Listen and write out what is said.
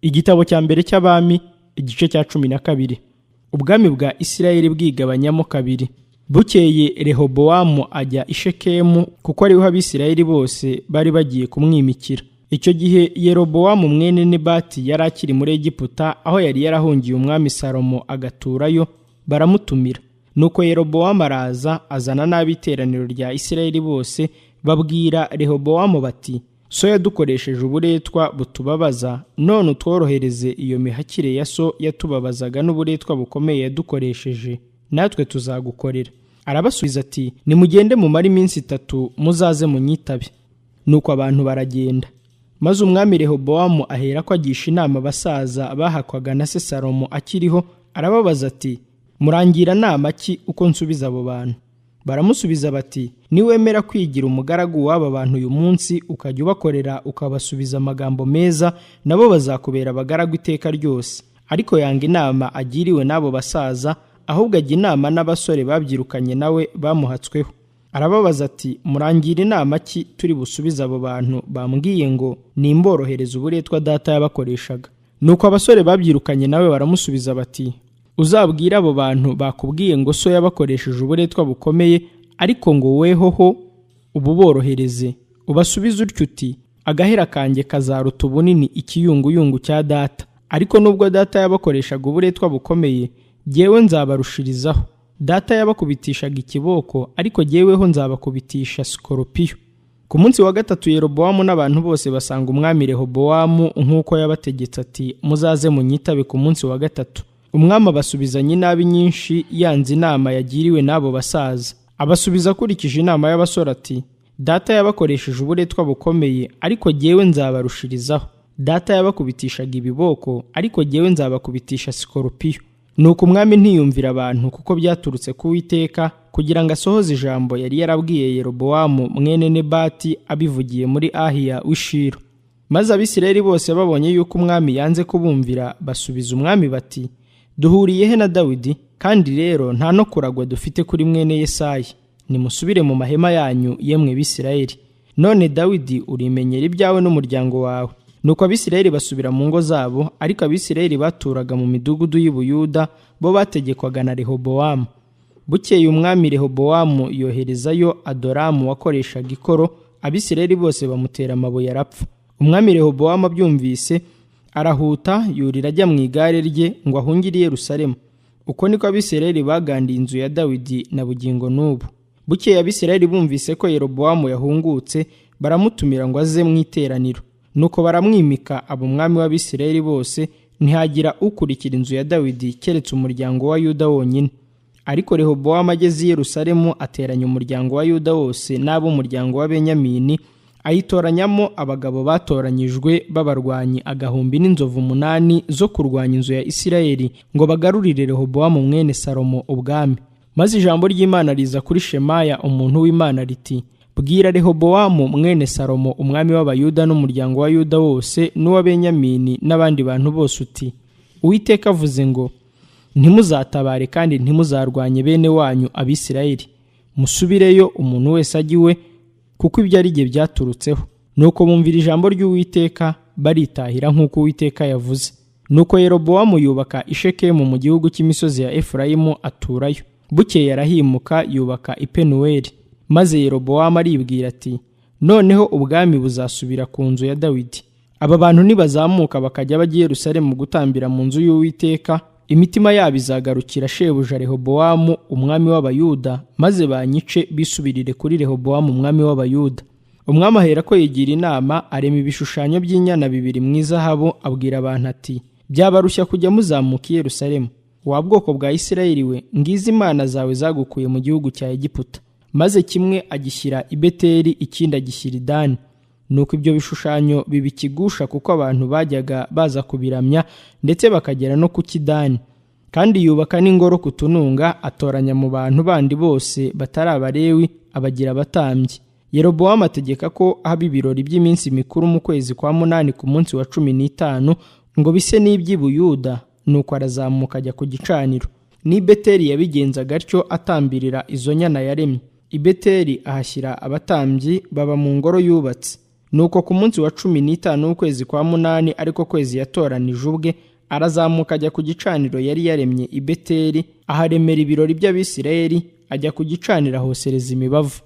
Igitabo cya mbere cy'Abami, igice cya 12. Ubwami bwa Isirayeli bwigabanyamo kabiri. Bukeye Rehobowamu ajya i Shekemu kuko ariho Abisirayeli bose bari bagiye kumwimikira. Icyo gihe Yerobowamu mwene Nebati yari akiri muri Egiputa, aho yari yarahungiye umwami Salomo agaturayo, baramutumira. Nuko Yerobowamu araza azana n'ab'iteraniro rya Isirayeli bose, babwira Rehobowamu bati: so yadukoresheje uburetwa butubabaza, none utworohereze iyo mihakire ya so yatubabazaga n'uburetwa bukomeye yadukoresheje, natwe tuzagukorera. Arabasubiza ati: nimugende mumare iminsi 3 muzaze munyitabe. Nuko abantu baragenda. Maze umwami Rehobowamu aherako agisha inama abasaza bahakwaga na se Salomo akiriho, arababaza ati: murangira nama ki uko nsubiza abo bantu? Baramusubiza bati: niwemera kwigira umugaragu w'aba bantu uyu munsi, ukajya ubakorera ukabasubiza amagambo meza, nabo bazakubera abagaragu iteka ryose. Ariko yanga inama agiriwe n'abo basaza, ahubwo ajya inama n'abasore babyirukanye nawe bamuhatsweho. Arababaza ati: murangira inama ki turi busubize abo bantu bambwiye ngo nimborohereze uburetwa data yabakoreshaga? Nuko abasore babyirukanye nawe baramusubiza bati: uzabwira abo bantu bakubwiye ngo so yabakoresheje uburetwa bukomeye, ariko ngo wehoho ububorohereze, ubasubize utyo uti: agahera kanjye kazaruta ubunini ikiyunguyungu cya data. Ariko nubwo data yabakoreshaga uburetwa bukomeye, jyewe nzabarushirizaho. Data yabakubitishaga ikiboko, ariko jyeweho nzabakubitisha sikoropiyo. Ku munsi wa 3 Yerobowamu n'abantu bose basanga umwami Rehobowamu nk'uko yabategetse ati: muzaze munyitabe ku munsi wa 3. Umwami abasubizanye inabi nyinshi, yanze inama yagiriwe n'abo basaza. Abasubiza akurikije inama y'abasore ati: data yabakoresheje uburetwa bukomeye, ariko jyewe nzabarushirizaho. Data yabakubitishaga ibiboko, ariko jyewe nzabakubitisha sikoropiyo. Nuko umwami ntiyumvira abantu, kuko byaturutse ku Uwiteka, kugira ngo asohoze ijambo yari yarabwiye Yerobowamu mwene Nebati abivugiye muri Ahiya w'Ishilo. Maze Abisirayeli bose babonye yuko umwami yanze kubumvira, basubiza umwami bati: duhuriye he na Dawidi? Kandi rero nta no kuragwa dufite kuri mwene Yesayi. Nimusubire mu mahema yanyu, yemwe Bisirayeli. None Dawidi urimenyera ibyawe n'umuryango wawe. Nuko Abisirayeli basubira mu ngo zabo, ariko Abisirayeli baturaga mu midugudu y'i Buyuda bo bategekwaga na Rehobowamu. Bukeye umwami Rehobowamu yoherezayo Adoramu wakoreshaga ikoro, Abisirayeli bose bamutera amabuye arapfa. Umwami Rehobowamu abyumvise arahuta, yurira ajya mu igare rye ngo ahungire i Yerusalemu. Uko niko Abisirayeli bagandiye inzu ya Dawidi na bugingo n'ubu. Bukeye Abisirayeli bumvise ko Yerobowamu yahungutse, baramutumira ngo aze mu iteraniro. Nuko baramwimika aba umwami w'Abisirayeli bose, ntihagira ukurikira inzu ya Dawidi keretse umuryango wa Yuda wonyine. Ariko Rehobowamu ageze i Yerusalemu ateranya umuryango wa Yuda wose n'ab'umuryango wa Benyamini, ayitoranyamo abagabo batoranyijwe b'abarwanyi 1008 zo kurwanya inzu ya Isirayeli, ngo bagarurire Rehobowamu mwene Salomo ubwami. Maze ijambo ry'Imana riza kuri Shemaya umuntu w'Imana riti: bwira Rehobowamu mwene Salomo umwami w'Abayuda n'umuryango wa Yuda wose n'uwa Benyamini n'abandi bantu bose uti: Uwiteka avuze ngo ntimuzatabare kandi ntimuzarwanye bene wanyu Abisirayeli. Musubireyo umuntu wese ajye iwe, kuko ibyo ari jye byaturutseho. Nuko bumvira ijambo ry'Uwiteka baritahira nk'uko Uwiteka yavuze. Nuko Yerobowamu yubaka i Shekemu mu gihugu cy'imisozi ya Efurayimu aturayo. Bukeye arahimuka yubaka i Penuweli. Maze Yerobowamu aribwira ati: noneho ubwami buzasubira ku nzu ya Dawidi. Aba bantu nibazamuka bakajya bajya i Yerusalemu gutambira mu nzu y'Uwiteka, imitima yabo izagarukira shebuja Rehobowamu umwami w'Abayuda, maze banyice bisubirire kuri Rehobowamu umwami w'Abayuda. Umwami aherako yigira inama, arema ibishushanyo by'inyana 2 mu izahabu, abwira abantu ati: byabarushya kujya muzamuka i Yerusalemu. Wa bwoko bwa Isirayeli we, ngize imana zawe zagukuye mu gihugu cya Egiputa. Maze kimwe agishyira i Beteli, ikindi agishyira i Dani. Nuko ibyo bishushanyo bibikigusha, kuko abantu bajyaga baza kubiramya ndetse bakagera no ku Kidani. Kandi yubaka n'ingoro ku tununga, atoranya mu bantu bandi bose batari Abalewi abagira abatambyi. Yerobowamu ategeka ko haba ibirori by'iminsi mikuru mu kwezi kwa 8 ku munsi wa 15, ngo bise n'iby'i Buyuda. Nuko arazamuka ajya ku gicaniro. N'i Beteli yabigenzaga atyo, atambirira izo nyana yaremye. I Beteli ahashyira abatambyi baba mu ngoro yubatse. Nuko ku munsi wa 15 w'ukwezi kwa 8, ariko kwezi yatoranije ubwe, arazamuka ajya ku gicaniro yari yaremye i Beteli, aharemera ibirori by'Abisirayeli, ajya ku gicaniro ahosereza imibavu.